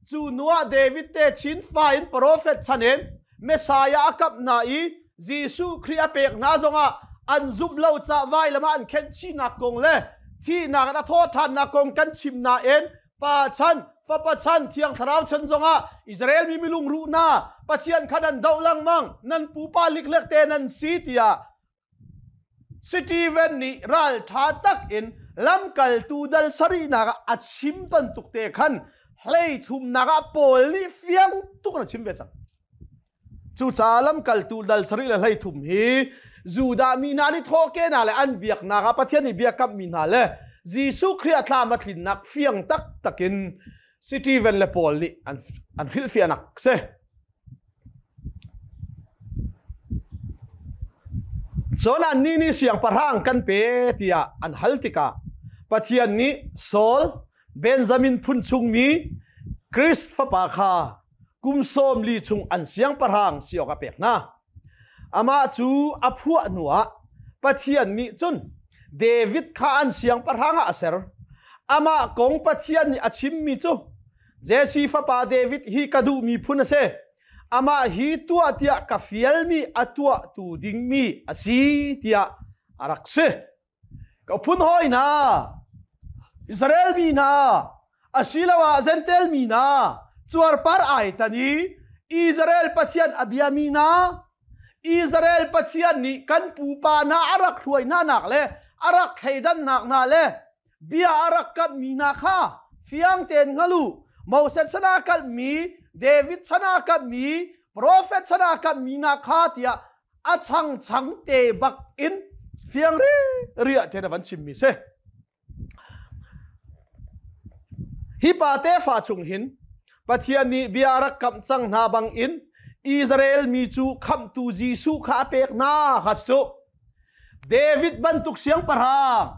cu nuah David te chin fa in profet chan in Messiah a kamh hna i Jesuh Khrih a pek hna zongah an zumh lo ca vailam ah an khenh chihnak kong le thihnak in a thawhṭhannak kong kan chim nain Pa chan, Fapa chan, Thiang Thlarau chan zongah Israel mi milungruh hna Pathian kha nan doh lengmang, nan pupa liklek te nan si tiah Stephen nih ralṭha tak in lamkaltu dal sarihnak ah a chim bantuk te khan hlei thumnak ah Paul nih fiang tuk in a chim ve cang. Cucaah lamkaltu dal sarih le 13 hi Judah mi hna nih thawhkehnak le an biaknak ah Pathian nih biakammi hna le Jesuh Khrih a tlam a tlinnak fiang taktak in Stephen le Paul nih an hrilhfiahnak si. Cun annih nih siangpahrang kan pe tiah an hal tikah Pathian nih Saul Benjamin phun chungmi Christ fapa kha kum 40 chung an siangpahrang si awk a pek hna. Amah cu a phuah hnuah Pathian nih cun David kha an siangpahrang ah a ser. Amah kong Pathian nih a chimmi cu Jesse fapa David hi ka duhmi phun a si. Amah hi tuah tiah ka fialmi a tuahtu dingmi a si tiah a rak si. Ka phun hawi hna, Israel mi hna, asiloah Jentail mi hna, cuarpar ai tan i Israel Pathian a biami hna, Israel Pathian nih kan pupa hna a rak hruai hna nak le a rak thleidannak hna le bia a rak kamhmi hna kha fiang tein hngal u. Moses chan ah kalhmi, David chan ah kalhmi, profet chan ah kalhmi hna kha tiah a chang chang te bak in fiang ri ria te na van chim mi si hi pa te fa chung hin Pathian nih bia a rak kamh cang hna bang in Israel mi cu khamhtu Jesuh kha a pek hna kha cu David bantuk siangpahrang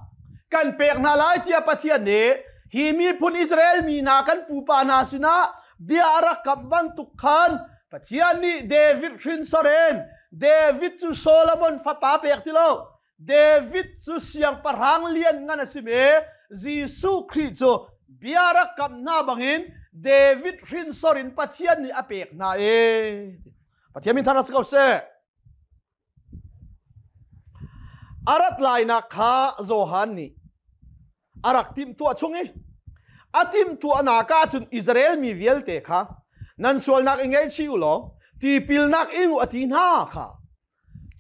kan pek hna lai tiah Pathian nih hi miphun Israel mi hna kan pupa hna sinah bia a rak kamh bantuk khan Pathian nih David hrinsor in David cu Solomon fapa pek ti lo David cu siangpahrang lian ngan a si me Jesuh Khrih cu bia rak kamh hna bangin David hrinsor in Pathian nih a pek hna e Pathian min thar si ko seh A rat lainak kha Johan nih a rak timhtuah chung i a timhtuahnak ah cun Israel mi vialte kha nan sualnak i ngaihchih u law tipilnak ing u a ti hna kha.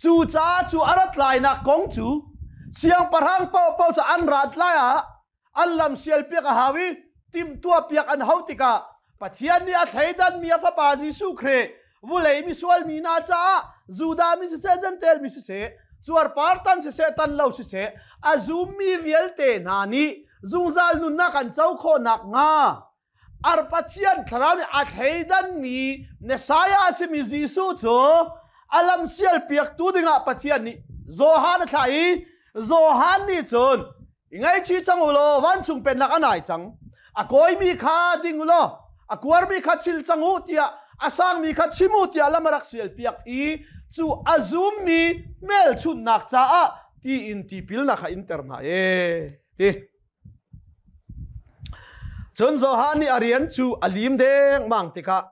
Cucaah cu a rat lainak kong cu siangpahrang paohpaoh cu an rat lai ah an lam sialpiak a hau i timhtuahpiak an hau tikah Pathian nih a thleidanmi a fapa Jesuh Khrih vulei misual mi hna caah Judah mi siseh Jentail mi siseh cuarpar tan siseh tan lo siseh a zummi vialte hna nih zungzal nunnak an co khawh nakhnga ar Pathian thlarau nih a thleidanmi Messiah a simi Jesuh cu a lam sialpiaktu dingah Pathian nih Johan a thlah i Johan nih cun I ngaihchih cang u law vancung pennak a nai cang. A kawimi kha ding u law a kuarmi kha chil cang u tiah a sangmi kha chim u tiah lam a rak sialpiak i cu a zummi hmelchunhnak caah ti in tipilnak kha inter hna e ti. Cun Johan nih a rian cu a lim dengmang tikah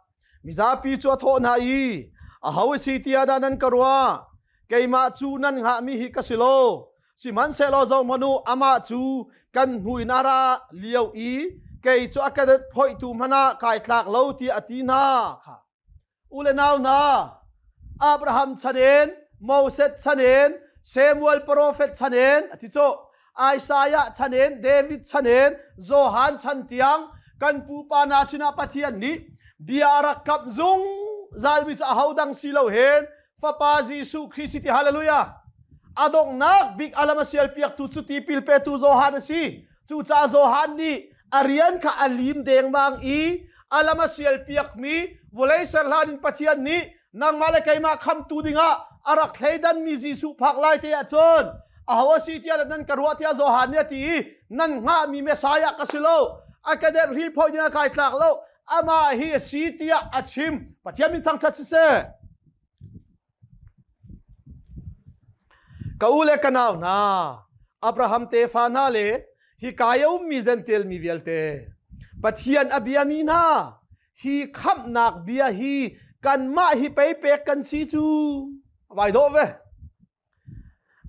mizapi cu a thawh hna i aho si tiah dah nan ka ruah keimah cu nan hngahmi hi ka si lo Sihmanhsehlaw zohhmanh u, amah cu kan hnu in a ra lio i kei cu a kedat phoihtu hmanh ah kai tlak lo tiah a ti hna kha. U le nau hna, Abraham chan in, Moses chan in, Samuel profet chan in, a ti cu, Isaiah chan in, David chan in, Johan chan tiang kan pupa hna sinah Pathian nih bia a rak kamh zungzalmi cu ahodang si lo hin Fapa Jesuh Khrih si ti hallelujah. A donghnak bik alam a sial piaktu cu tipil petu Johan a si. Cucaah Johan nih a rian kha a lim dengmang i alam a sial piakmi vawlei ser hlan in Pathian nih nangmah le keimah khamtu dingah a rak thleidanmi Jesuh phak lai te ahcun aho a si tiah nan ka ruah tiah Johan nih a ti i nan hngahmi Messiah ka si lo a kedenh hri phoih dingah kai tlak lo amah hi a si tiah a chim Pathian min thangṭhat siseh. Ka u le ka nau hna, Abraham tefa hna le hi kai a ummi Jentail mi vialte, Pathian a biami hna, hi khamhnak bia hi kanmah hi pei pek kan si cu. Vai dawh ve.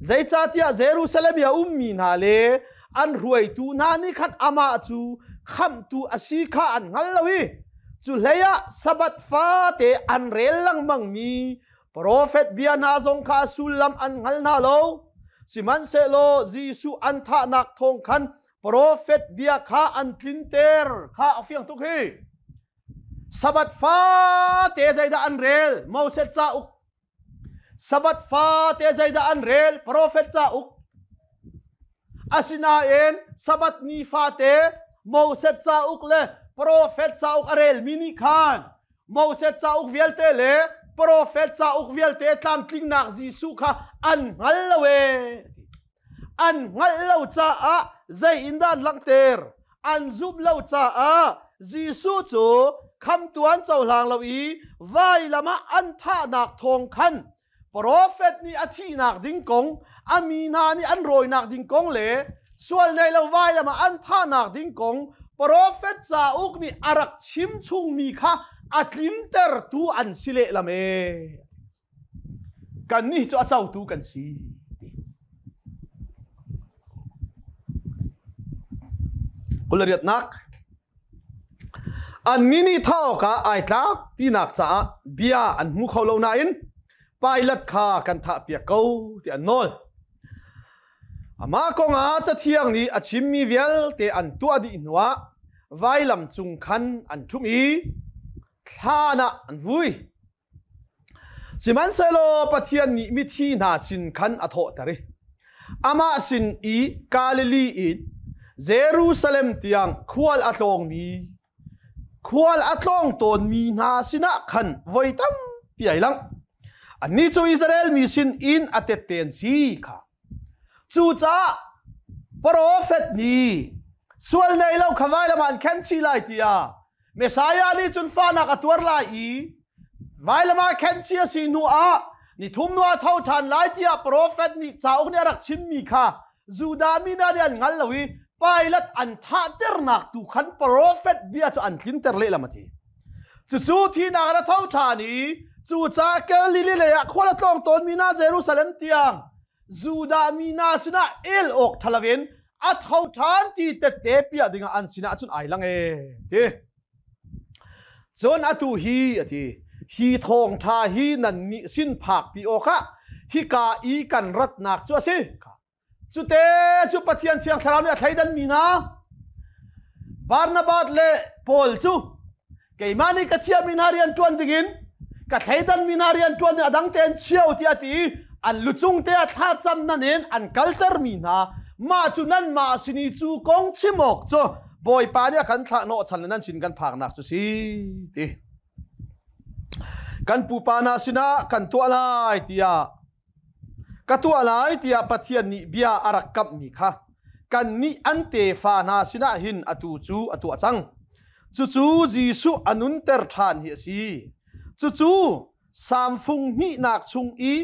Zeicahtiah Jerusalem i a ummi hna le an hruaitu hna nih khan amah cu khamhtu a si kha an hngal lo i cu hleiah Sabbath fate an rel lengmangmi profet bia hna zong kha sullam an hngal hna lo. Sihmanhsehlaw Jesuh an thahnak thawng khan profet bia kha an tlinter kha a fiang tuk hi. Sabbath fate zeidah an rel? Moses cauk. Sabbath fate zeidah an rel? Profet cauk. Asinain Sabbath ni fate Moses cauk le profet cauk a relmi nih khan Moses cauk vialte le profet cauk vialte tlamtlingnak Jesuh kha an hngal lo ee. An hngalh lo caah zei in dah an langhter? An zumh lo caah Jesuh cu khamtu an cohlang lo i vailam ah an thahnak thawng khan profet nih a thihnak ding kong, a mi hna nih an rawinak ding kong le sual nei lo vailam ah an thahnak ding kong profet cauk nih a rak chim chungmi kha a tlintertu an si lehlam ee. Kannih cu a cotu kan si ti. Kulariatnak Annih nih thah awkah ai tlak tinak caah bia an hmu kho lo nain Pilate kha kan thahpiak ko ti an nawl. Amah kongah Cathiang nih a chimmi vialte an tuah dih hnuah vailam cung khan an ṭhumh i thlan ah an vui. Sihmanhsehlaw Pathian nih mithi hna sin khan a thawhter i amah sin i Galilee in Jerusalem tiang khual a tlawngmi khual a tlawng tawnmi hna sinah khan voi tampi ai langh. Annih cu Israel mi sin in a tette an si kha. Cucaah profet nih sual nei lo kha vailam ah an khen chih lai tiah Messiah nih cun fahnak a tuar lai i vailam ah khenchi a si hnu ah nithum hnu ah tho ṭhan lai tiah profet nih cauk nih a rak chimmi kha Judah mi hna nih an hngal lo i Pilate an thahternak tu khan profet bia cu an tlinter lehlam a ti. Cucu thihnak in a tho ṭhan i cucaah Galilee lei ah khual a tlawng tawnmi hna Jerusalem tiang Judah mi hna sinah el awk ṭha loin a tho ṭhan ti tette piah dingah an sinah cun ai lang ee ti. Cun atu hi a ti hi thawngṭha hi nannih sin phakpi awkah hika i kan ratnak cu a si. Cute cu Pathian Thiang Thlarau nih a thleidanmi hna Barnabas le Paul cu keimah nih ka thiahmi hna rian ṭuan dingin ka thleidanmi hna rian ṭuan ding a dang tein chio tiah ti i an lucung te ah thlacam nan in an kaltermi hna mah cu nanmah sin i cu kong chim awk cu Bawipa nih a kan thlah hnawhchan le nan sin kan phaknak cu si ti kan pupa hna sinah kan tuah lai tiah ka tuah lai tiah Pathian nih bia a rak kamhmi kha kannih an tefa hna sinah hin atu cu a tuah cang. Cucu Jesuh a nunter ṭhan hi a si. Cucu Salm hnihnak chung i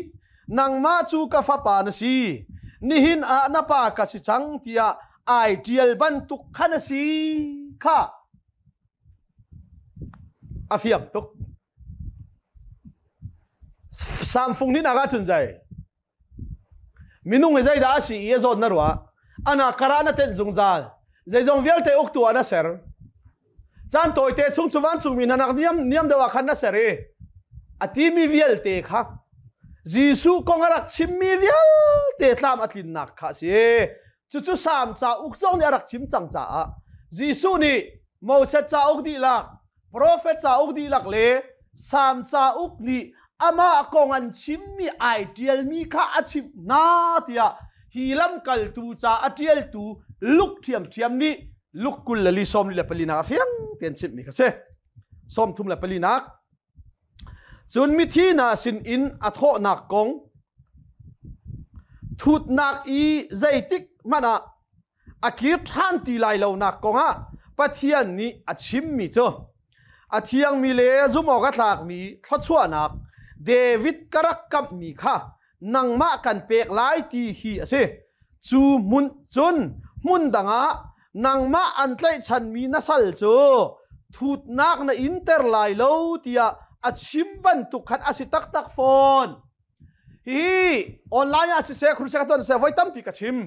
nangmah cu ka fapa na si, nihin ah na pa ka si cang tiah ai ṭial bantuk khan a si kha a fiang tuk. Samfung nih nak ahcun zei? Minung hi zeidah a si i a zawt na ruah? Ana karah na tenh zungzal. Zeizong vialte uktu ah na ser. Caan tawite chung cu vancungmi hna nak niam niam deuh ah khan na ser i a timi vialte kha Jesuh kong a rak chimmi vialte tlam a tlinnak kha a si. Cucu Salm cauk zong nih a rak chim cang caah Jesuh nih Moses cauk dihlak Profet cauk dihlak le Salm cauk nih amah kong an chimmi ai ṭialmi kha a chimh hna tiah hi lamkaltu ca a ṭialtu Luke ṭhiamṭhiam nih Luke 24 24 a fiang tein chimhmi kha si. 34nak. Cun mithi hna sinin a thawhnak kong thutnak i zeitik hmanh ah a kir ṭhan ti lai lonak kongah Pathian nih a chimmi cu a thiangmi le zumh awk a tlakmi thluachuahnak David ka rak kamhmi kha nangmah kan pek lai ti hi a si. Cu hmun cun hmun dang ah nangmah an tlaihchanmi na sal cu thutnak na inter lai lo tiah a chim bantuk khan a si taktak fawn. Hi online ah siseh crusade ka tuan siseh voi tampi ka chim.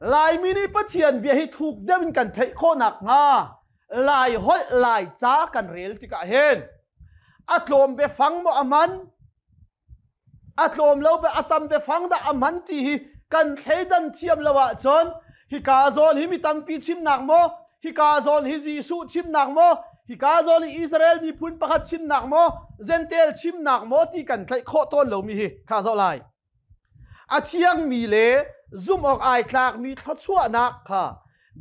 Laimi nih Pathian bia hi thuk deuh in kan theih khawh nakhnga Lai holh Lai ca kan rel tikah hin a tlawm biafang maw a man a tlawm lo be a tam biafang dah a man ti hi kan thleidan thiam lo ahcun hika zawn hi mi tampi chimnak maw hika zawn hi Jesuh chimnak maw hika zawn hi Israel miphun pakhat chimnak maw Gentile chimnak maw ti kan tlaih khawh tawn lomi hi kha zoh lai a thiangmi le zumh awk ai tlakmi thluachuahnak kha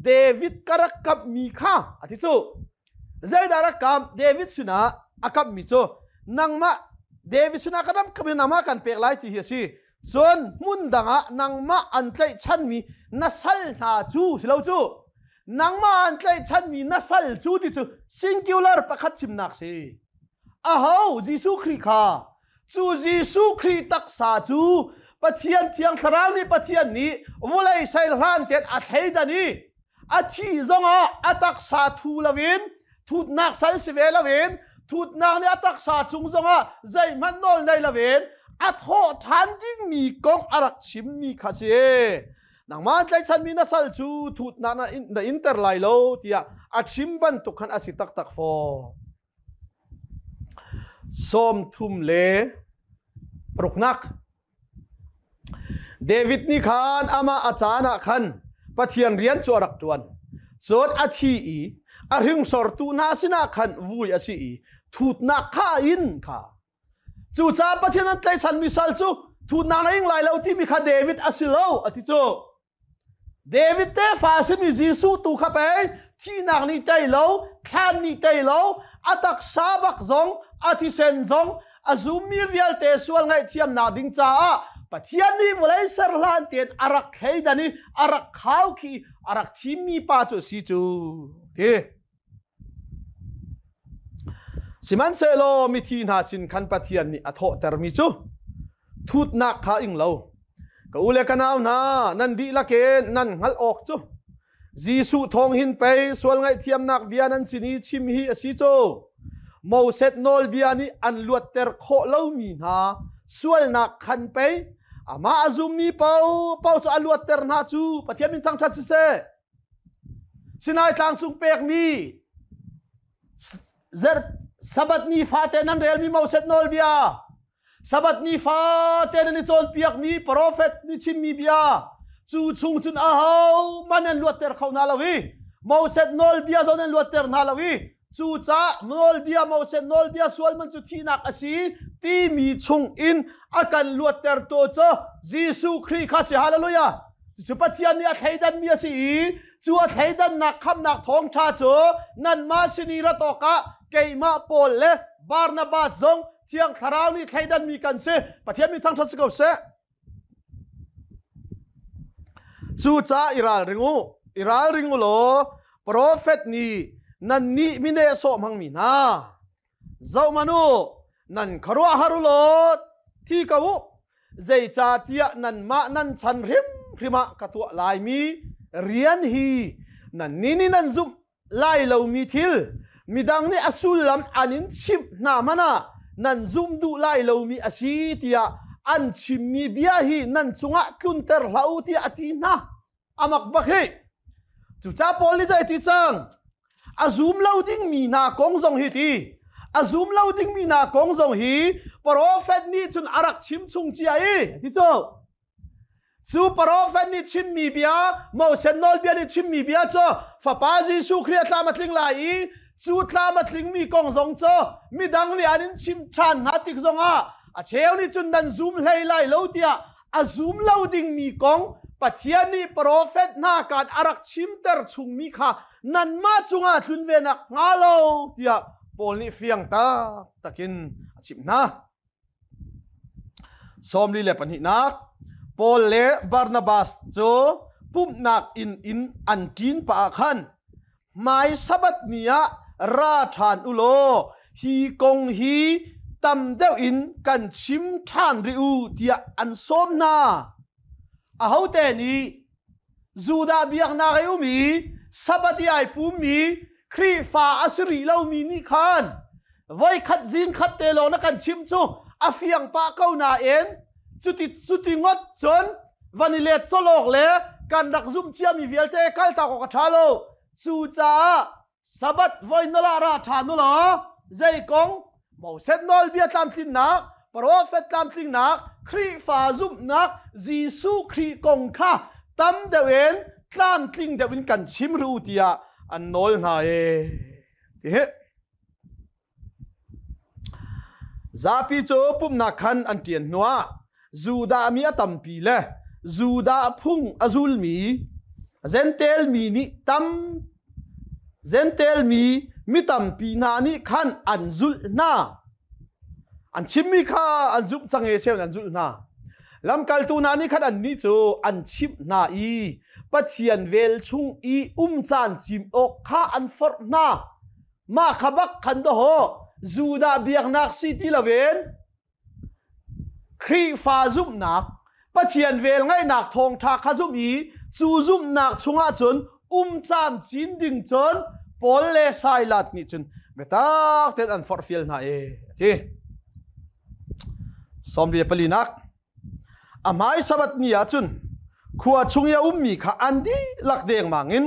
David ka rak kamhmi kha a ti cu zeidah rak kam David sinah a kamhmi cu nangmah David sinah ka ram kamh nangmah kan pek lai ti hi a si cun hmun dang ah nangmah an tlaihchanmi na sal hna cu si lo cu nangmah an tlaihchanmi na sal cu ti cu singular pakhat chimnak si aho Jesuh Khrih kha cu Jesuh Khrih taksa cu Pathian Thiang Thlarau nih Pathian nih vulei sei hlan ten a thleidan i a thih zongah a taksa thu loin thutnak sal si ve loin thutnak nih a taksa cung zongah zeihmanh nawl nei loin a thawh ṭhan dingmi kong a rak chimmi kha si. Nangmah tlaihchanmi na sal cu thutnak na inter lai lo tiah a chim bantuk khan a si taktak fawn. 36nak David nih khan amah a caan ah khan Pathian rian cu a rak ṭuan. Cun a thi i a hringsortu hna sinah khan vui a si i thutnak kha a inn kha. Cucaah Pathian an tlaihchanmi sal cu thutnak na ing lai lo timi kha David a si lo a ti cu. David tefa a simi Jesuh tu kha pei thihnak nih tei lo, thlan nih tei lo, a taksa bak zong, a thisen zong, a zummi vialte sual ngaihthiamnak ding caah Pathian nih vawlei ser hlan tein a rak thleidan i a rak khau khi a rak thimmi pa cu a si cu ti. Sihmanhsehlaw mithi hna sin khan Pathian nih a thawhtermi cu thutnak kha ing lo. Ka u le ka nau hna, nan dihlak in nan hngalh awk cu Jesuh thawng hin pei sual ngaihthiamnak bia nan sin i chim hi a si cu. Moses nawlbia nih an luatter khawh lomi hna sualnak khan pei amah a zummi paohpaoh cu a luatter hna cu Pathian min thangṭhat siseh. Sinai tlang cung pekmi zer Sabbath ni fate nan relmi Moses nawlbia Sabbath ni fate nan i cawnpiakmi profet nih chimmi bia cu chung cun aho man an luatter kho hna lo i Moses nawlbia zong an luatter hna lo i cucaah nawlbia Moses nawlbia sual man cu thihnak a si timi chung in a kan luatter tu cu Jesuh Khrih kha si hallelujah Cucu Pathian nih a thleidanmi a si i cu a thleidannak khamnak thawngṭha cu nanmah sin i rat awkah keimah Paul le Barnabas zong Thiang Thlarau nih thleidanmi kan si. Pathian min thangṭhat si ko seh. Cucaah i ralring u, i ralring u law profet nih nannih mi nehsawh hmangmi hna Zohhmanh u, nan khuaruahhar u law thi ko u, zeicahtiah nanmah nan chan hrimhrim ah ka tuah laimi rian hi nannih nih nan zumh lai lomi thil midang nih a sullam an in chimh hna hmanh ah nan zumh duh lai lomi a si tiah an chimmi bia hi nan cungah tlunter hlah u tiah a ti hna. Amak bak hi. Cucaah Paul nih zei ti cang? A zum lo dingmi hna kong zong hi ti. A zum lo dingmi hna kong zong hi profet nih cun a rak chim chung cia i ti cu. Cu profet nih chimmi bia, Moses nawlbia nih chimmi bia cu Fapa Jesuh Khrih a tlam a tling lai i cu tlam a tlingmi kong zong cu midang nih an in chim ṭhan hna tik zongah a cheu nih cun nan zum hlei lai lo tiah a zum lo dingmi kong Pathian nih profet hna kan a rak chimter chungmi kha nanmah cungah tlun ve nak hnga lo tiah Paul nih fiang taktak in a chimh hna. 42nak Paul le Barnabas cu pumhnak inn in an ṭin pah ah khan hmai Sabbath ni ah ra ṭhan u law hi kong hi Tam deuh in kan chim ṭhan rih u tiah an sawm hna. Ahote nih Judah biaknak i um i Sabbath i ai pummi Khrihfa a si rih lomi nih khan voikhat zing khat te lawng na kan chim cu a fiang pah ko nain cuti cuti ngot cun van i let colawk le kan rak zumh ciami vialte kaltak awk a ṭha lo. Cucaah Sabbath voi nola ra ṭha nulaw zei kong Moses nawlbia tlamtlinnak, profet tlamtlingnak, Khrihfa zumhnak, Jesuh Khrih kong kha tam deuh in tlamtling deuh in kan chim rih u tiah an nawl hna e. Ti hi. Zapi cu pumhnak khan an ṭian hnuah Judah mi a tampi le Judah phung a zulmi Jentail mi nih tam Jentail mi mi tampi hna nih khan an zulh hna. An chimmi kha an zumh cang i cheu an zulh hna. Lamkaltu hna nih khan annih cu an chimh hna i Pathian vel chung i um caan cim awk kha an forh hna. Mah kha bak khan dawhaw Judah biaknak si ti loin Khrihfa zumhnak Pathian vel ngaihnak thawngṭha kha zumh i cu zumhnak chungah cun um camcin ding cun Paul le Silas nih cun biatak tein an forhfial hna e a ti. 44nak A hmai Sabbath ni ah cun khua chung i a ummi kha an dihlak dengmang in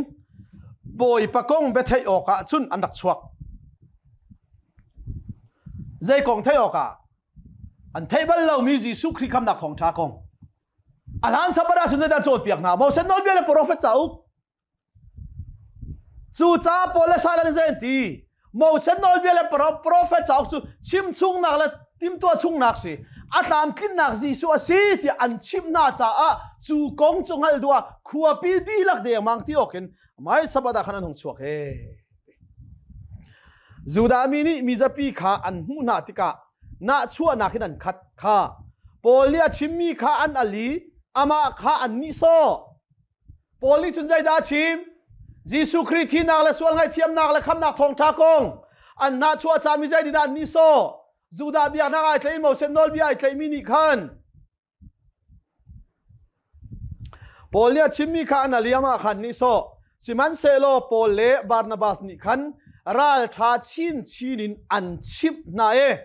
Bawipa kong biatheih awkah cun an rak chuak. Zei kong theih awkah? An theih bal lomi Jesuh Khrih khamnak thawngṭha kong. A hlan Sabbath ah cun zeidah cawnpiak hna? Moses nawlbia le profet cauk. Cucaah Paul le Silas nih zei an ti? Moses nawlbia le profet cauk cu chimchungnak le timtuah chungnak si. A tlamtlinnak Jesuh a si tiah an chimh hna caah cu kong cu hngalh duh ah khuapi dihlak dengmang ti awkin mai Sabbath ah khan an hung chuak he. Judah mi nih mizapi kha an hmuh hna tikah nahchuahnak in an khat kha. Paul nih a chimmi kha an al i amah kha an nihsawh. Paul nih cun zeidah a chim? Jesuh Khrih thihnak le sual ngaihthiamnak le khamnak thawngṭha kong an nahchuah cami zeitindah an nihsawh? Judah biaknak ai tlaih Moses nawlbia ai tlaihmi nih khan Paul nih a chimmi kha an aliam ah khan nihsawh. Sihmanhsehlaw Paul le Barnabas nih khan ralṭha chinchin in an chimh hna i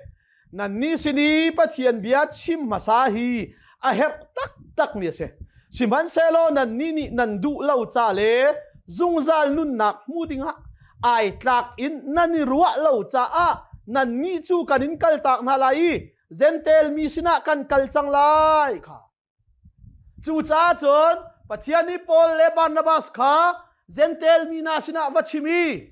Nannih sin i Pathian bia chim hmasa hi a herh taktakmi a si. Sihmanhsehlaw nannih nih nan duh lo ca le zungzal nunnak hmu dingah ai tlak in nan i ruah lo caah nannih cu kan in kaltak hna lai i Jentail mi sinah kan kal cang lai kha. Cucaah cun Pathian nih Paul le Barnabas kha Jentail mi hna sinah va chim i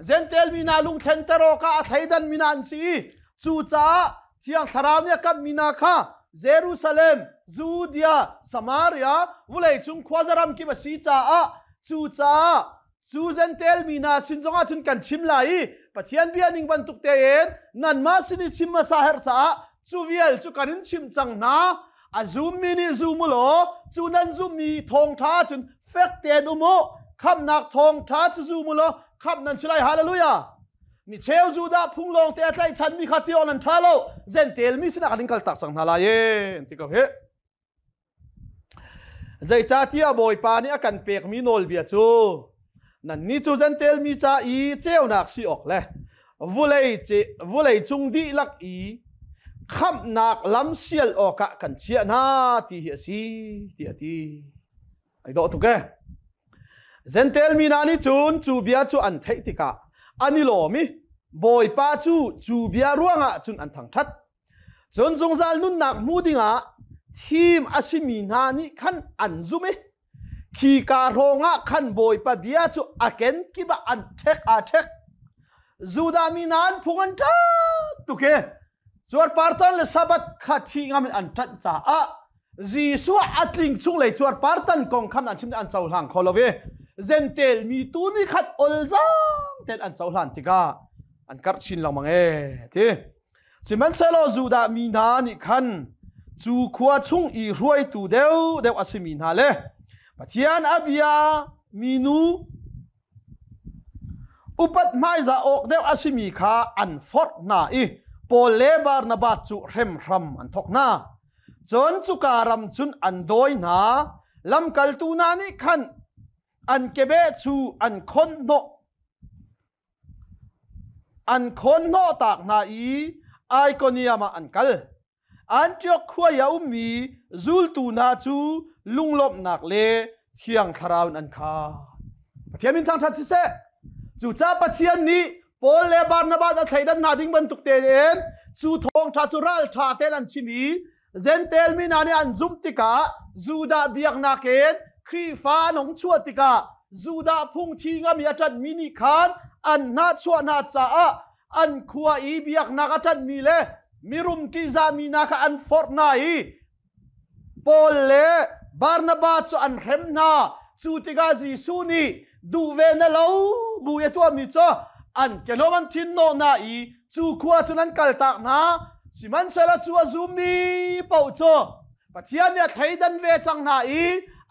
Jentail mi hna lungthlenter awkah a thleidan mi hna an si i cucaah Thiang Thlarau nih a kamhmi hna kha Jerusalem, Judea, Samaria, vawleicung khuaza kip a si caah cucaah cu Jentail mi hna sin zongah cun kan chim lai i Pathian bia ning bantuk tein nanmah sin i chim hmasa herh caah cu vial cu kan in chimh cang hna. A zummi nih zum u law cu nan zummi thawngṭha cun fek tein um u. Khamhnak thawngṭha cu zum u law khamh nan si lai. Hallelujah. Mi cheu Judah phung lawng te a tlaihchanmi kha ti awk nan ṭha lo. Jentail mi sinah kan in kaltak cang hna lai e an ti ko hih. Zeicahtiah Bawipa nih a kan pekmi nawlbia cu nannih cu Jentail mi ca i ceunak si awk le vulei cung dihlak i khamhnak lam sial awkah kan chiah hna ti hi a si tiah a ti. Ai dawh tuk ee. Jentail mi hna nih cun cu bia cu an theih tikah an i lawm i Bawipa cu cu bia ruangah cun an thangṭhat. Cun zungzal nunnak hmu dingah thim a simi hna nih khan an zumh i khika hrawngah khan Bawipa bia cu a kenkip ah an ṭhek aa ṭhek. Judah mi hna an phung an ṭat tuk i cuarpartan le Sabbath kha thi ngam in an ṭanh caah Jesuh a tling chung lei cuarpartan kong khan an chim an cohlang kho lo i Jentail mi tu nih khan olzang tein an cohlan tikah an karh chin lengmang e ti. Sihmanhsehlaw Judah mi hna nih khan cu khua chung i hruaitu deuhdeuh a simi hna le Pathian a bia minu upat hmaizah awk deuh a simi kha an forh hna i Paul le Barnabas cu hremhram an thawk hna. Cun cuka ram cun an dawi hna. Lamkaltu hna nih khan an kebeh cu an khon hnawh an khawn hnawh tak hna i Ikonium ah an kal. Antioch khua i a ummi zultu hna cu lunglawmhnak le Thiang Thlarau in an khat. Pathian min thangṭhat siseh. Cucaah Pathian nih Paul le Barnabas a thleidan hna ding bantuk tein cu thawngṭha cu ralṭha tein an chim i Jentail mi hna nih an zumh tikah Judah biaknak in Khrihfa an hung chuah tikah Judah phungthi ngami a ṭanhmi nih khan an hnahchuah hna caah an khua i biaknak a ṭanhmi le mirum ṭihzahmi hna kha an forh hna i Paul le Barnabas cu an hrem hna. Cu tikah Jesuh nih duh ve na lo bu i a tuahmi cu an kehlawm an thin hnawh hna i cu khua cun an kaltak hna. Sihmanhsehlaw cu a zummi paoh cu Pathian nih a thleidan ve cang hna i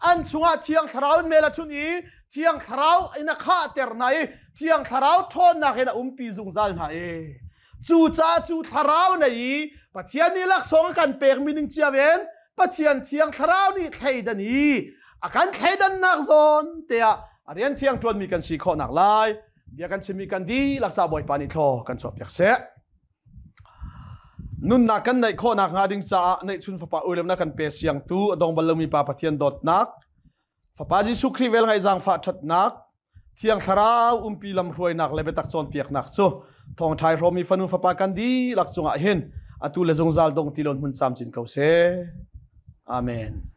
an chungah Thiang Thlarau in mel a chunh i Thiang Thlarau in a khahter hna i Thiang Thlarau ṭhawnnak in a umpi zungzal hna i cucaah cu Thlarau nei i Pathian nih laksawng a kan pekmi ning cio in Pathian Thiang Thlarau nih thleidan i a kan thleidannak zawn te ah a rian thiang ṭuanmi kan si khawhnak lai bia kan chimmi kan dihlak ca Bawipa nih thlaw kan chuahpiak seh. Nunnak kan neih khawhnak hnga ding caah neihchun fapa uilemnak kan pe siangtu a dong bal lomi pa Pathian dawtnak Fapa Jesuh Khrih vel ngaih zaangfah ṭhatnak, Thiang Thlarau umpi lamhruainak le biatak cawnpiaknak cu thawngṭha i hrawmmi fanu fapa kan dihlak cungah hin atu le zungzal dong ti loin hmun camcin ko seh. Amen.